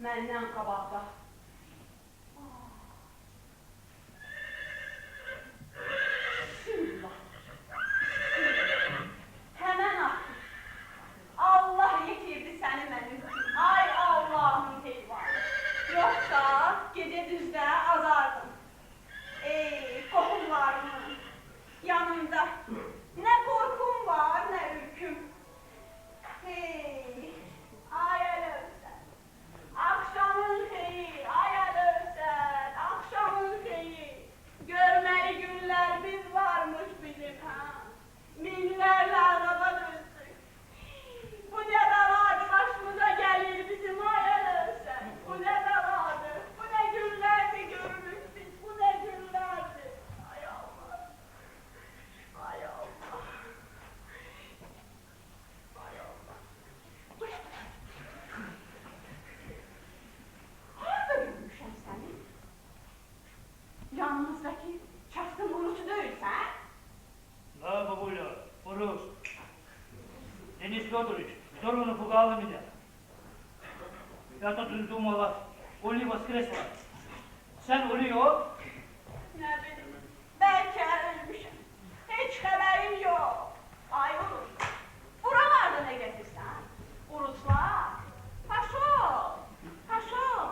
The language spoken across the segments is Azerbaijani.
Məndən qabaqda. Bismillah. Bismillah. Həmən atdı. Allah yetirdi səni mənim üçün. Ay Allahın heyvanı. Yoxsa gecə düzdə azardım. Ey qohumlarımın yanında nə qorxum var, nə ürküm. Hey, ay Əlövsət, axşamın xeyir, ay Əlövsət, axşamın xeyir. Görməli günlərimiz varmış bizim, ha. Minlərlə araba düzdük. Bu nə bəladır başımıza gəlir bizim, ay Əlövsət. Bu nə bəladır, bu nə günlərdir görürük biz, bu nə günlərdir. Ay Allah, ay Allah, ay Allah. Bu nə? Harada görmüşəm səni? Yanımızdakı çaxtın urusu deyilsən? Да, бабуля, Урус. Денис Федорович здорово напугала меня. Я тут думала, Оли воскресла. Sen ölüyor. Nə bilim, bəlkə ölmüşəm. Heç xəbərim yox. Ay Urus, buralarda nə gəzirsən? Uruslar, пошёл, пошёл.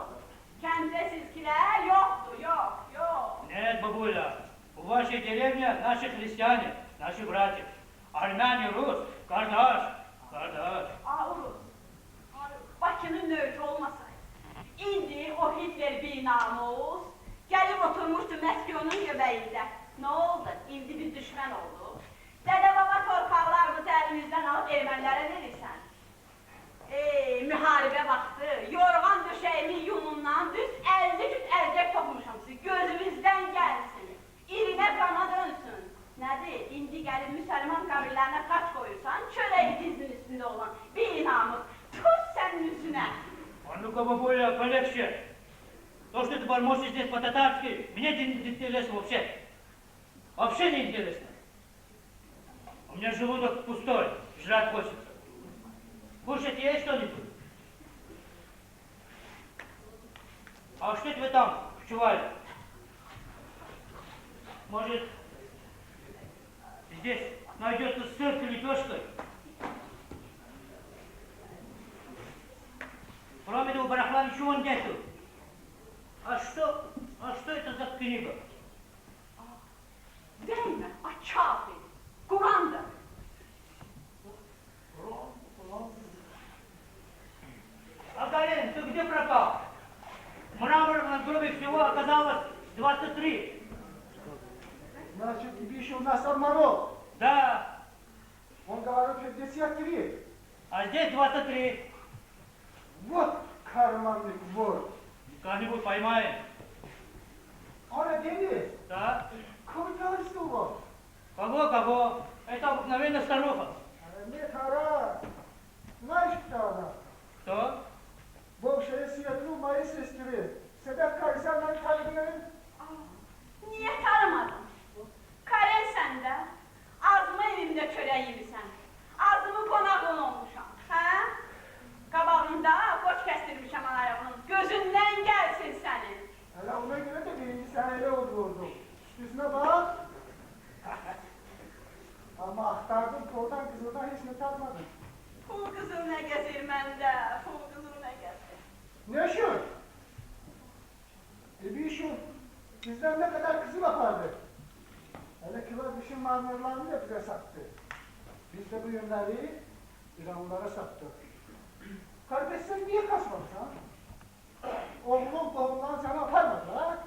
Kənddə sizkilər yoxdur, yox, yox. Нет, бабуля, в вашей деревне наши христиане, наши братья. Армяне, рус, kardeş, kardeş. Ay Urus, Bakının növkü olmasaydı, indi o Hitler binamus gəlib oturmuşdu Məskiyonun göbəyində. Nə oldu? İndi biz düşmən olduq. Dədə baba torpaqlarımızı əlimizdən alıb ermənilərə verirsən. Ey, müharibə vaxtı, yorğan döşəyimin yunundan düz 50 cüt əlcək toxumuşam sizi. Gözümüzdən gəlsin, irinə qana dönsün. Nədir? İndi gəlib müsəlman qəbirlərinə xaç qoyursan, çörəyi dizinin üstündə olan bir namus. Tuz sənin üzünə. А ну-ка, бабуля, полегче. То, что ты бормочешь здесь по-татарски, мне это не интересно вообще. Вообще не интересно. У меня желудок пустой, жрать хочется. Кушать есть что-нибудь? А что тебе там в чувале? Может, здесь найдется сыр с лепешкой? Кроме этого барахла ничего нету. А что это за книга? Dəymə, a kafir. Qurandır. Quran, Quran. А, Карен, ты где пропал? Мрамор на гробе всего оказалось 23. Значит, тебе еще у нас обманул. Да, Он говорит, 53. а здесь 23. Вот карманный вор. Как-нибудь поймаем. Она Денис, Да? куда его? Кого, кого? Это обыкновенная старуха. Нет, Ара. Знаешь, кто она? Кто? Бывшая сестру моей сестры. Sedef karı sen beni tanıdın. Niyə tanımadın? Karen sən də. Azmı evimdə çörək yemisən. Azmı qonağın olmuşam. Hə? Qabağında qoç kəstirmişəm ayağının. Gözündən gəlsin sənin. Hele ona göre de birinci sen öyle vurdum. Üstüne bak. Ama aktardım koldan kızıldan hiç mi tatmadın? Pul qızıl nə gəzir məndə? Pul qızıl nə gəzir? Ne şu? E bir şu. Bizden ne kadar kızıl apardı. Hele ki dışın marmarlarını da bize sattı. Biz de bu yönleri İranlılara sattık. Kardeş sen niye kasmamışsın? Oğlum qohumların sana aparmadı ha?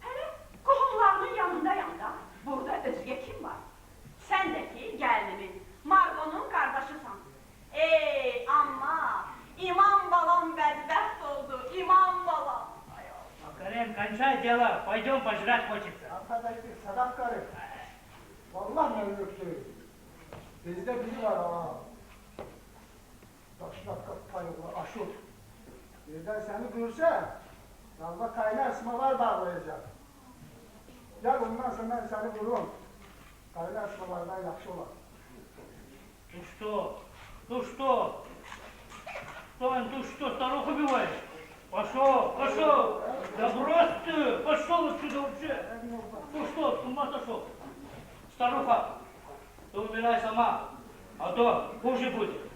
Hələ qohumlarının yanındayam da. Burada özgə kim var? Sən də ki gəlinimin, Marqonun qardaşısan. Ey, amma İmam balam bədbəxt oldu, İmam balam. Ay Allah. А, Карен, кончай дело, пойдем пожрать хочется. Arkadaş bir Sadaf karı. Vallahi memlük değil. Bizde biri var ha. Taşnak kayıklı aşut. Birden seni görse, dalga kaynar sımalar bağlayacak. Gel ondan sonra ben seni vururum. Kaynar sımalardan yaxşı olar. Ты что? Ты что? Тань, ты что, старуху убиваешь? Пошел, пошел! Да брось ты! Пошел отсюда вообще! Ты что, с ума сошел? Старуха, ты умирай сама, а то хуже будет.